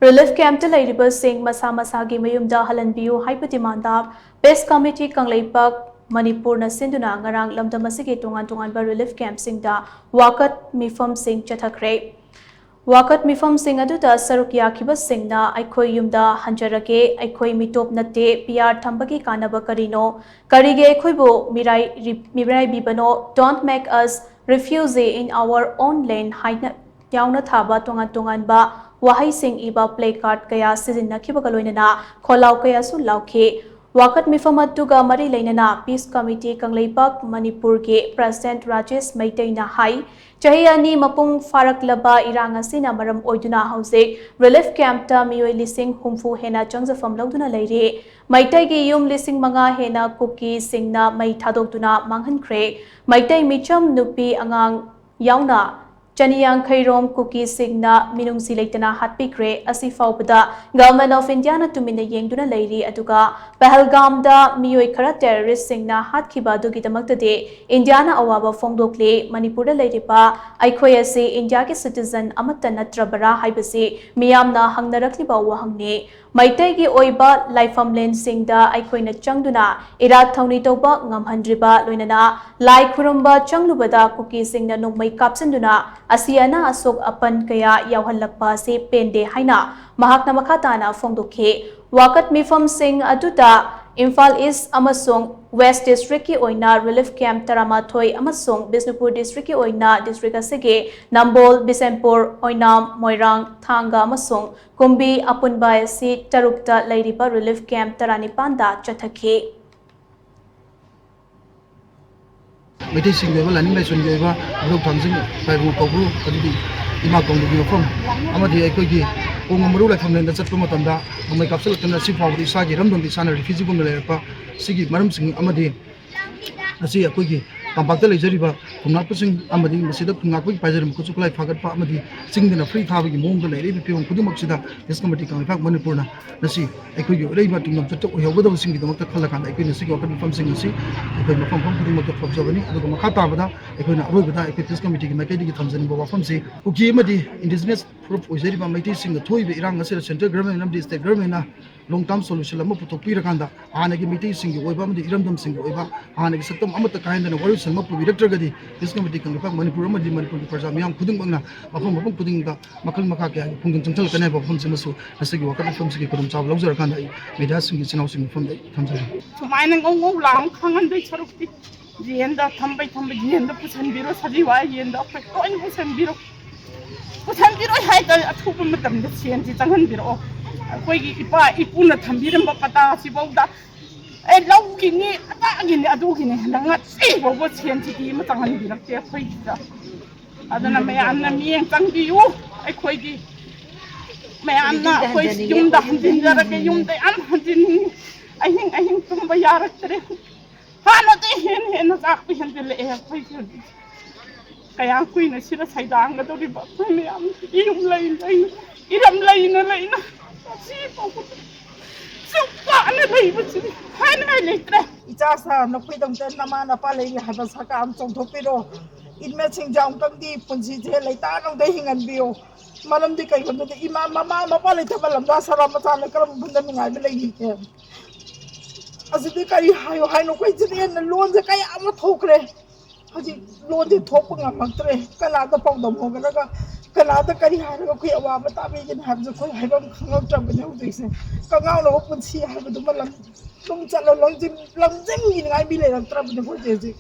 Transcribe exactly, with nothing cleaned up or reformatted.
Relief ꯀꯦꯝꯞꯇ ꯂꯩꯔꯤꯕꯁꯤꯡ ꯃꯁꯥ ꯃꯁꯥꯒꯤ ꯃꯌꯨꯝꯗ ꯍꯜꯍꯟꯕꯤꯌꯨ ꯍꯥꯏꯕ ꯗꯤꯃꯥꯟꯗ ꯄꯤꯁ ꯀꯃꯤꯇꯤ ꯀꯪꯂꯩꯄꯥꯛ ꯃꯅꯤꯄꯨꯔꯅ ꯁꯤꯟꯗꯨꯅ ꯉꯔꯥꯡ ꯂꯝꯗꯝ ꯑꯁꯤꯒꯤ ꯇꯣꯉꯥꯟ ꯇꯣꯉꯥꯟꯕ ꯔꯤꯂꯤꯐ ꯀꯦꯝꯞꯁꯤꯡꯗ ꯋꯥꯀꯠ ꯃꯤꯐꯝꯁꯤꯡ ꯆꯠꯊꯈ꯭ꯔꯦ꯫ ꯋꯥꯀꯠ ꯃꯤꯐꯝꯁꯤꯡ ꯑꯗꯨꯗ ꯁꯔꯨꯛ ꯌꯥꯈꯤꯕꯁꯤꯡꯅ "ꯑꯩꯈꯣꯏ ꯌꯨꯝꯗ ꯍꯟꯖꯔꯒꯦ, ꯑꯩꯈꯣꯏ ꯃꯤꯇꯣꯞ ꯅꯠꯇꯦ, ꯄꯤ ꯑꯥꯔ ꯊꯝꯕꯒꯤ ꯀꯥꯟꯅꯕ ꯀꯔꯤꯅꯣ? ꯀꯔꯤꯒꯤ ꯑꯩꯈꯣꯏꯕꯨ ꯃꯤꯔꯥꯏ-, ꯃꯤꯔꯥꯏꯕꯤꯕꯅꯣ? Don't make us refugee in our own land" ꯍꯥꯏꯅ ꯌꯥꯎꯅ ꯊꯥꯕ ꯇꯣꯉꯥꯟ ꯇꯣꯉꯥꯟꯕ ꯋꯥꯍꯩꯁꯤꯡ ꯏꯕ ꯄ꯭ꯂꯦ ꯀꯥꯔꯗ ꯀꯌꯥ ꯁꯤꯖꯤꯟꯅꯈꯤꯕꯒ ꯂꯣꯏꯅꯅ ꯈꯣꯜꯂꯥꯎ ꯀꯌꯥꯁꯨ ꯂꯥꯎꯈꯤ꯫ ꯋꯥꯀꯠ ꯃꯤꯐꯝ ꯑꯗꯨꯒ ꯃꯔꯤ ꯂꯩꯅꯅ ꯄꯤꯁ ꯀꯃꯤꯇꯤ ꯀꯪꯂꯩꯄꯥꯛ ꯃꯅꯤꯄꯨꯔꯒꯤ ꯄ꯭ꯔꯁꯤꯗꯦꯟꯠ ꯔꯥꯖꯦꯁ ꯃꯩꯇꯩꯅ ꯍꯥꯏ, ꯆꯍꯤ ꯑꯅꯤ ꯃꯄꯨꯡ ꯐꯥꯔꯛꯂꯕ ꯏꯔꯥꯡ ꯑꯁꯤꯅ ꯃꯔꯝ ꯑꯣꯏꯗꯨꯅ ꯍꯧꯖꯤꯛ ꯔꯤꯂꯤꯐ ꯀꯦꯝꯞꯇ ꯃꯤꯑꯣꯏ ꯂꯤꯁꯤꯡ ꯍꯨꯝꯐꯨ ꯍꯦꯟꯅ ꯆꯪꯖꯐꯝ ꯂꯧꯗꯨꯅ ꯂꯩꯔꯤ꯫ ꯃꯩꯇꯩꯒꯤ ꯌꯨꯝ ꯂꯤꯁꯤꯡ ꯃꯉꯥ ꯍꯦꯟꯅ ꯀꯨꯀꯤꯁꯤꯡꯅ ꯃꯩ ꯊꯥꯗꯣꯛꯇꯨꯅ ꯃꯥꯡꯍꯟꯈ꯭ꯔꯦ꯫ ꯃꯩꯇꯩ ꯃꯤꯆꯝ, ꯅꯨꯄꯤ ꯑꯉꯥꯡ ꯌꯥꯎꯅ ꯆꯅꯤ ꯌꯥꯡꯈꯩ ꯔꯣꯝ ꯀꯨꯀꯤꯁꯤꯡꯅ ꯃꯤꯅꯨꯡꯁꯤ ꯂꯩꯇꯅ ꯍꯥꯠꯄꯤꯈ꯭ꯔꯦ꯫ ꯑꯁꯤ ꯐꯥꯎꯕꯗ Government of India ꯅ ꯇꯨꯃꯤꯟꯅ ꯌꯦꯡꯗꯨꯅ ꯂꯩꯔꯤ꯫ ꯑꯗꯨꯒ ꯄꯍꯜꯒꯥꯝꯗ ꯃꯤꯑꯣꯏ ꯈꯔ terrorist ꯁꯤꯡꯅ ꯍꯥꯠꯈꯤꯕ ꯑꯗꯨꯒꯤꯗꯃꯛꯇꯗꯤ ꯏꯟꯗꯤꯌꯥꯅ ꯑꯋꯥꯕ ꯐꯣꯡꯗꯣꯛꯂꯤ꯫ ꯃꯅꯤꯄꯨꯔꯗ ꯂꯩꯔꯤꯕ ꯑꯩꯈꯣꯏ ꯑꯁꯤ ꯏꯟꯗꯤꯌꯥꯒꯤ citizen ꯑꯃꯠꯇ ꯅꯠꯇ꯭ꯔꯕꯔꯥ ꯍꯥꯏꯕꯁꯤ ꯃꯤꯌꯥꯝꯅ ꯍꯪꯅꯔꯛꯂꯤꯕ ꯋꯥꯍꯪꯅꯤ꯫ ꯃꯩꯇꯩꯒꯤ ꯑꯣꯏꯕ ꯂꯥꯏꯐꯝꯂꯦꯟꯁꯤꯡꯗ ꯑꯩꯈꯣꯏꯅ ꯆꯪꯗꯨꯅ ꯏꯔꯥꯠ ꯊꯧꯅꯤ ꯇꯧꯕ ꯉꯝꯍꯟꯗ꯭ꯔꯤꯕ, ꯂꯣꯏꯅꯅ ꯂꯥꯏ ꯈꯨꯔꯨꯝꯕ ꯆꯪꯂꯨꯕꯗ ꯀꯨꯀꯤꯁꯤꯡꯅ ꯅꯣꯡꯃꯩ ꯀꯥꯞꯁꯤꯟꯗꯨꯅ ꯑꯁꯤ ꯑꯅꯥ ꯑꯁꯣꯛ ꯑꯄꯟ ꯀꯌꯥ ꯌꯥꯎꯍꯜꯂꯛꯄ ꯑꯁꯤ ꯄꯦꯟꯗꯦ ꯍꯥꯏꯅ ꯃꯍꯥꯛꯅ ꯃꯈꯥ ꯇꯥꯅ ꯐꯣꯡꯗꯣꯛꯈꯤ꯫ ꯋꯥꯀꯠ ꯃꯤꯐꯝꯁꯤꯡ ꯑꯗꯨꯗ ꯏꯝꯐꯥꯜ ꯏꯁ ꯑꯃꯁꯨꯡ ꯋꯦꯁ ꯗꯤꯁꯇ꯭ꯔꯤꯛꯀꯤ ꯑꯣꯏꯅ ꯔꯤꯂꯤꯐ ꯀꯦꯝꯞ ꯇꯔꯥꯃꯥꯊꯣꯏ ꯑꯃꯁꯨꯡ ꯕꯤꯁꯅꯨꯄꯨꯔ ꯗꯤꯁꯇ꯭ꯔꯤꯛꯀꯤ ꯑꯣꯏꯅ ꯗꯤꯁꯇ꯭ꯔꯤꯛ ꯑꯁꯤꯒꯤ ꯅꯝꯕꯣꯜ, ꯕꯤꯁꯦꯝꯄꯨꯔ, ꯑꯣꯏꯅꯥꯝ, ꯃꯣꯏꯔꯥꯡ, ꯊꯥꯡꯒ ꯑꯃꯁꯨꯡ ꯀꯨꯝꯕꯤ ꯑꯄꯨꯟꯕ ꯑꯁꯤ ꯇꯔꯨꯛꯇ ꯂꯩꯔꯤꯕ ꯔꯤꯂꯤꯐ ꯀꯦꯝꯞ ꯇꯔꯥꯅꯤꯄꯥꯟꯗ ꯆꯠꯊꯈꯤ꯫ ꯃꯩꯇꯩꯁꯤꯡꯒꯤ ꯑꯣꯏꯕ ꯂꯥꯏꯅꯤꯡ ꯂꯥꯏꯁꯣꯟꯒꯤ ꯑꯣꯏꯕ ꯃꯔꯨꯞ ꯊꯥꯡꯖꯤꯡ ꯂꯥꯏꯕꯨꯡ ꯀꯧꯕ꯭ꯔꯨ, ꯑꯗꯨꯗꯤ ꯏꯃꯥ ꯀꯣꯟꯒꯤ ꯃꯐꯝ ꯑꯃꯗꯤ ꯑꯩꯈꯣꯏꯒꯤ ꯀꯣꯡꯕ ꯃꯔꯨ ꯂꯥꯏꯐꯝꯂꯦꯟꯗ ꯆꯠꯄ ꯃꯇꯝꯗ ꯅꯣꯡꯃꯩ ꯀꯥꯞꯁꯤꯜꯂꯛꯇꯅ ꯁꯤ ꯐꯥꯎꯕꯗ ꯏꯁꯥꯒꯤ ꯏꯔꯝꯗꯝꯗ ꯏꯁꯥꯅ refugee ꯒꯨꯝꯅ ꯂꯩꯔꯛꯄ ꯁꯤꯒꯤ ꯃꯔꯝꯁꯤꯡ ꯑꯃꯗꯤ ꯉꯁꯤ ꯑꯩꯈꯣꯏꯒꯤ ꯇꯝꯄꯥꯛꯇ ꯂꯩꯖꯔꯤꯕ ꯈꯨꯟꯉꯥꯛꯄꯁꯤꯡ ꯑꯃꯗꯤ ꯃꯁꯤꯗ ꯈꯨꯟꯉꯥꯛꯄꯒꯤ ꯄꯥꯏꯖꯔꯤꯕ ꯈꯨꯠꯁꯨ ꯈꯨꯠꯂꯥꯏ ꯐꯥꯒꯠꯄ ꯑꯃꯗꯤ ꯆꯤꯡꯗꯅ ꯐ꯭ꯔꯤ ꯊꯥꯕꯒꯤ ꯃꯑꯣꯡꯗ ꯂꯩꯔꯛꯂꯤꯕ ꯐꯤꯕꯝ ꯈꯨꯗꯤꯡꯃꯛꯁꯤꯗ ꯍꯤꯜꯁ ꯀꯃꯤꯇꯤ ꯀꯪꯂꯩꯄꯥꯛ ꯃꯅꯤꯄꯨꯔꯅ ꯉꯁꯤ ꯑꯩꯈꯣꯏꯒꯤ ꯑꯣꯏꯔꯛꯏꯕ ꯇꯨꯡꯂꯝꯆꯠꯇ ꯑꯣꯏꯍꯧꯒꯗꯕꯁꯤꯡꯒꯤꯗꯃꯛꯇ ꯈꯜꯂꯀꯥꯟꯗ ꯑꯩꯈꯣꯏꯅ ꯁꯤꯒꯤ ꯋꯥꯀꯠ ꯃꯤꯐꯝꯁꯤꯡ ꯑꯁꯤ ꯑꯩꯈꯣꯏ ꯃꯐꯝ ꯃꯐꯝ ꯈꯨꯗꯤꯡꯃꯛꯇ ꯐꯥꯎꯖꯕꯅꯤ꯫ ꯑꯗꯨꯒ ꯃꯈꯥ ꯇꯥꯕꯗ ꯑꯩꯈꯣꯏꯅ ꯑꯔꯣꯏꯕꯗ ꯑꯩꯈꯣꯏ ꯍꯤꯜꯁ ꯀꯃꯤꯇꯤꯒꯤ ꯃꯥꯏꯀꯩꯗꯒꯤ ꯊꯝꯖꯅꯤꯡꯕ ꯋꯥꯐꯝꯁꯤ ꯀꯨꯀꯤ ꯑꯃꯗꯤ ꯏꯟꯗꯤꯖꯤꯅꯁ ꯐꯨꯔꯨꯞ ꯑꯣꯏꯖꯔꯤꯕ ꯃꯩꯇꯩꯁꯤꯡꯗ ꯊꯣꯛꯏꯕ ꯏꯔꯥꯡ ꯑꯁꯤꯗ ꯁꯦꯟꯇ꯭ꯔꯦꯜ ꯒꯚꯔꯟꯃꯦꯟ ꯑꯃꯗꯤ ꯁ꯭ꯇꯦꯠ ꯒꯚꯔꯟꯃꯦꯟꯅ ꯂꯣꯡ ꯇꯥꯔꯝ ꯁꯣꯂꯨꯁꯟ ꯑꯃ ꯄꯨꯊꯣꯛꯄꯤꯔꯀꯥꯟꯗ ꯍꯥꯟꯅꯒꯤ ꯃꯩꯇꯩꯁꯤꯡꯒꯤ ꯑꯣꯏꯕ ꯑꯃꯗꯤ ꯏꯔꯝꯗꯝꯁꯤꯡꯒꯤ ꯑꯣꯏꯕ ꯍꯥꯟꯅꯒꯤ ꯁꯛꯇꯝ ꯑꯃꯠꯇ ꯀꯥꯏꯍꯟꯗꯅ ꯋꯥꯔꯣꯏꯁꯤꯟ ꯑꯃ ꯄꯨꯕꯤꯔꯛꯇ꯭ꯔꯒꯗꯤ ꯍꯤꯜꯁ ꯀꯃꯤꯇꯤ ꯀꯪꯂꯩꯄꯥꯛ ꯃꯅꯤꯄꯨꯔ ꯑꯃꯗꯤ ꯃꯅꯤꯄꯨꯔꯒꯤ ꯄ꯭ꯔꯖꯥ ꯃꯤꯌꯥꯝ ꯈꯨꯗꯤꯡꯃꯛꯅ ꯃꯐꯝ ꯃꯐꯝ ꯈꯨꯗꯤꯡꯗ ꯃꯈꯜ ꯃꯈꯥ ꯀꯌꯥꯒꯤ ꯈꯣꯡꯖꯪ ꯆꯪꯁꯤꯜꯂꯛꯀꯅꯤ ꯍꯥꯏꯕ ꯋꯥꯐꯝꯁꯤꯃꯁꯨ ꯉꯁꯤꯒꯤ ꯋꯥꯀꯠ ꯃꯤꯐꯝꯁꯤꯒꯤ ꯈꯨꯗꯣꯡꯆꯥꯕ ꯂꯧꯖꯔꯀꯥꯟꯗ ꯑꯩ ꯃꯦꯗꯤꯌꯥꯁꯤꯡꯒꯤ ꯏꯆꯤꯟ ꯏꯅꯥꯎꯁꯤꯡꯒꯤ ꯃꯐꯝꯗ ꯑꯩ ꯊꯝꯖꯒꯦ꯫ ꯁꯨꯃꯥꯏꯅ ꯉꯧ ꯉꯧ ꯂꯥꯎꯅ ꯈꯪꯍꯟꯗꯣꯏ ꯁꯔꯨꯛꯇꯤ ꯌꯦꯟꯗ ꯊꯝꯕꯩ ꯊꯝꯕꯩ ꯌꯦꯟꯗ ꯄꯨꯁꯟꯕꯤꯔꯣ, ꯁꯖꯤꯋꯥ ꯌꯦꯟꯗ ꯑꯩꯈꯣꯏ ꯂꯣꯏꯅ ꯄꯨꯁꯟꯕꯤꯔꯣ꯫ ꯄꯨꯁꯟꯕꯤꯔꯣꯏ ꯍꯥꯏꯇꯥꯔꯦ, ꯑꯊꯨꯕ ꯃꯇꯝꯗ ꯁꯦꯟꯁꯤ ꯆꯪꯍꯟꯕꯤꯔꯛꯑꯣ꯫ ꯑꯩꯈꯣꯏꯒꯤ ꯏꯄꯥ ꯏꯄꯨꯅ ꯊꯝꯕꯤꯔꯝꯕ ꯄꯇꯥꯁꯤꯐꯥꯎꯗ ꯑꯦ, ꯂꯧꯒꯤꯅꯤ, ꯑꯗꯥꯒꯤꯅꯤ, ꯑꯗꯨꯒꯤꯅꯤ ꯍꯥꯏꯅ ꯉꯁꯤ ꯐꯥꯎꯕ ꯁꯦꯟꯁꯤꯗꯤ ꯑꯃ ꯆꯪꯍꯟꯕꯤꯔꯛꯇꯦ ꯑꯩꯈꯣꯏꯒꯤꯗ꯫ ꯑꯗꯨꯅ ꯃꯌꯥꯝꯅ ꯃꯤꯠꯌꯦꯡ ꯆꯪꯕꯤꯌꯨ꯫ ꯑꯩꯈꯣꯏꯒꯤ ꯃꯌꯥꯝꯅ ꯑꯩꯈꯣꯏ ꯌꯨꯝꯗ ꯍꯟꯖꯤꯟꯖꯔꯒꯦ, ꯌꯨꯝꯗ ꯌꯥꯝ ꯍꯟꯖꯤꯟꯅꯤꯡꯉꯤ꯫ ꯑꯍꯤꯡ ꯑꯍꯤꯡ ꯇꯨꯝꯕ ꯌꯥꯔꯛꯇ꯭ꯔꯦ꯫ ꯍꯥꯟꯅꯗꯤ ꯍꯦꯟꯅ ꯍꯦꯟꯅ ꯆꯥꯛꯄ ꯍꯦꯟꯖꯤꯜꯂꯛꯑꯦ ꯑꯩꯈꯣꯏꯁꯦ ꯍꯧꯖꯤꯛ꯫ ꯀꯌꯥꯝ ꯀꯨꯏꯅ ꯁꯤꯗ ꯁꯩꯗꯥꯡꯒꯗꯧꯔꯤꯕ ꯑꯩꯈꯣꯏ ꯃꯌꯥꯝ ꯌꯨꯝ ꯂꯩ ꯂꯩꯅ, ꯏꯔꯝ ꯂꯩꯅ ꯂꯩꯅ ꯉꯁꯤ ꯐꯥꯎꯕꯗ ꯁꯨꯛ ꯋꯥꯅ ꯂꯩꯕꯁꯤꯗꯤ ꯍꯥꯏꯅꯤꯡꯉꯥꯏ ꯂꯩꯇ꯭ꯔꯦ꯫ ꯏꯆꯥ ꯁꯥ ꯅꯈꯣꯏꯗꯧꯅ ꯅꯃꯥ ꯅꯄꯥ ꯂꯩꯔꯤ ꯍꯥꯏꯕ ꯁꯔꯀꯥꯔ ꯑꯃ ꯆꯣꯡꯊꯣꯛꯄꯤꯔꯣ꯫ ꯏꯟꯃꯦꯠꯁꯤꯡꯁꯦ ꯑꯃꯨꯛꯇꯪꯗꯤ ꯄꯨꯟꯁꯤꯁꯦ ꯂꯩꯇꯥꯅ ꯑꯃꯨꯛꯇ ꯍꯤꯡꯍꯟꯕꯤꯌꯨ꯫ ꯃꯔꯝꯗꯤ ꯀꯩꯒꯤꯅꯣꯗ ꯏꯃꯥ, ꯃꯃꯥ ꯃꯄꯥ ꯂꯩꯇꯕ ꯂꯝꯗ ꯁꯔꯥ ꯃꯆꯥꯅ ꯀꯔꯝꯕ ꯃꯐꯝꯗ ꯅꯨꯡꯉꯥꯏꯕ ꯂꯩꯔꯤꯒꯦ? ꯑꯁꯤꯗꯤ ꯀꯔꯤ ꯍꯥꯏꯌꯣ ꯍꯥꯏꯅꯣ? ꯑꯩꯈꯣꯏ ꯁꯤꯗ ꯍꯦꯟꯅ ꯂꯣꯟꯁꯦ ꯀꯌꯥ ꯑꯃ ꯊꯣꯛꯈ꯭ꯔꯦ꯫ ꯍꯧꯖꯤꯛ ꯂꯣꯟꯁꯦ ꯊꯣꯛꯄ ꯉꯝꯃꯛꯇ꯭ꯔꯦ꯫ ꯀꯅꯥꯗ ꯄꯥꯎꯗꯝ ꯍꯧꯒꯠꯂꯒ ꯀꯅꯥꯗ ꯀꯔꯤ ꯍꯥꯏꯔꯒ ꯑꯩꯈꯣꯏ ꯑꯋꯥꯕ ꯇꯥꯕꯤꯒꯅꯤ ꯍꯥꯏꯕꯁꯦ ꯑꯩꯈꯣꯏ ꯍꯥꯏꯐꯝ ꯈꯪꯉꯛꯇ꯭ꯔꯕꯅꯤ ꯍꯧꯖꯤꯛꯁꯦ꯫ ꯀꯉꯥꯎꯅꯕ ꯄꯨꯟꯁꯤ ꯍꯥꯏꯕꯗꯨꯃ ꯂꯝ-, ꯂꯝ ꯆꯠꯂ ꯂꯝꯖꯤꯡ-, ꯂꯝꯖꯤꯡꯕꯤꯅꯤꯡꯉꯥꯏ ꯃꯤ ꯂꯩꯔꯛꯇ꯭ꯔꯕꯅꯤ ꯑꯩꯈꯣꯏꯁꯦ ꯍꯧꯖꯤꯛ꯫